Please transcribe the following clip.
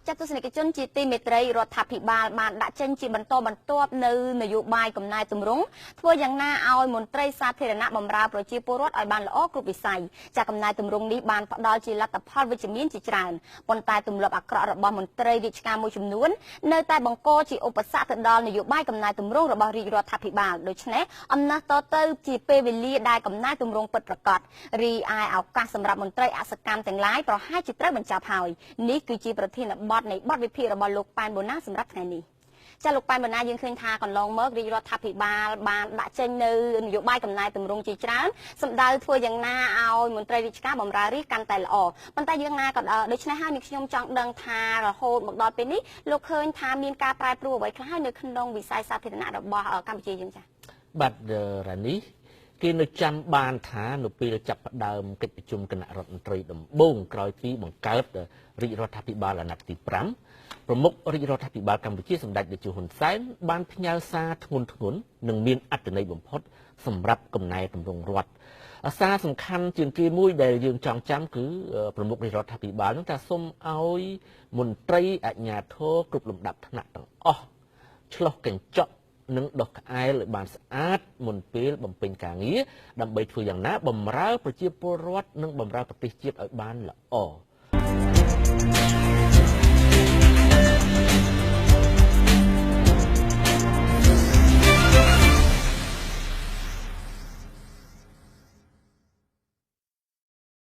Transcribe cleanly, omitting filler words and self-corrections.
ចាទស្សនិកជនជាទីមេត្រី រដ្ឋាភិបាលបានដាក់ចេញជាបន្តបន្ទាប់នៅនយោបាយកំណែទម្រង់ ធ្វើយ៉ាងណាឲ្យមន្ត្រីសាធារណៈបម្រើប្រជាពលរដ្ឋឲ្យបានល្អគ្រប់វិស័យ។ ចាកំណែទម្រង់នេះបានផ្ដល់ជាលទ្ធផលវិជ្ជមានជាច្រើន ប៉ុន្តែទម្លាប់អាក្រក់របស់មន្ត្រីរាជការមួយចំនួននៅតែបង្កជាឧបសគ្គទៅដល់នយោបាយកំណែទម្រង់របស់រាជរដ្ឋាភិបាល។ ដូច្នេះអំណះតទៅជាពេលវេលាដែលកំណែទម្រង់ពិតប្រាកដ រីឯឱកាសសម្រាប់មន្ត្រីអសកម្មទាំងឡាយប្រហែលជាត្រូវបញ្ចប់ហើយ។ នេះគឺជាប្រធានបទនៃបទវិភាគរបស់លោកប៉ែនបូណាសម្រាប់ថ្ងៃនេះ។ ចាលោកប៉ែនបូណា យើងឃើញថាកន្លងមករាជរដ្ឋាភិបាលបានដាក់ចេញនៅនយោបាយកំណែទម្រង់ជាច្រើន សម្ដៅធ្វើយ៉ាងណាឲ្យមន្ត្រីរាជការបម្រើរាជកាន់តែល្អ ប៉ុន្តែយ៉ាងណាក៏ដូច្នេះហើយ នេះខ្ញុំចង់ដឹងថារហូតមកដល់ពេលនេះ លោកឃើញថាមានការប្រែប្រួលអ្វីខ្លះនៅក្នុងវិស័យសាធារណៈរបស់កម្ពុជាយើង? ចាបាទ រ៉ានេះគេនៅចាំបានថា នៅពេលចាប់ផ្ដើមកិច្ចប្រជុំគណៈរដ្ឋមន្ត្រីដំបូងក្រោយពីបង្កើតរាជរដ្ឋាភិបាលអាណត្តិទី5 ប្រមុខរាជរដ្ឋាភិបាលកម្ពុជាសម្ដេចតេជោហ៊ុនសែនបានផ្ញើសារធ្ងន់ធ្ងរនិងមានអត្ថន័យបំផុតសម្រាប់កំណែទម្រង់រដ្ឋ។ សារសំខាន់ជាងគេមួយដែលយើងចង់ចាំ គឺប្រមុខរាជរដ្ឋាភិបាលនឹងថា សូមឲ្យមន្ត្រីអាជ្ញាធរគ្រប់លំដាប់ថ្នាក់ទាំងអស់ឆ្លោះកញ្ចក់និងដុសក្អែលឲ្យបានស្អាតមុនពេលបំពេញការងារ ដើម្បីធ្វើយ៉ាងណាបំរើប្រជាពលរដ្ឋនិងបំរើប្រទេសជាតិឲ្យបានល្អ។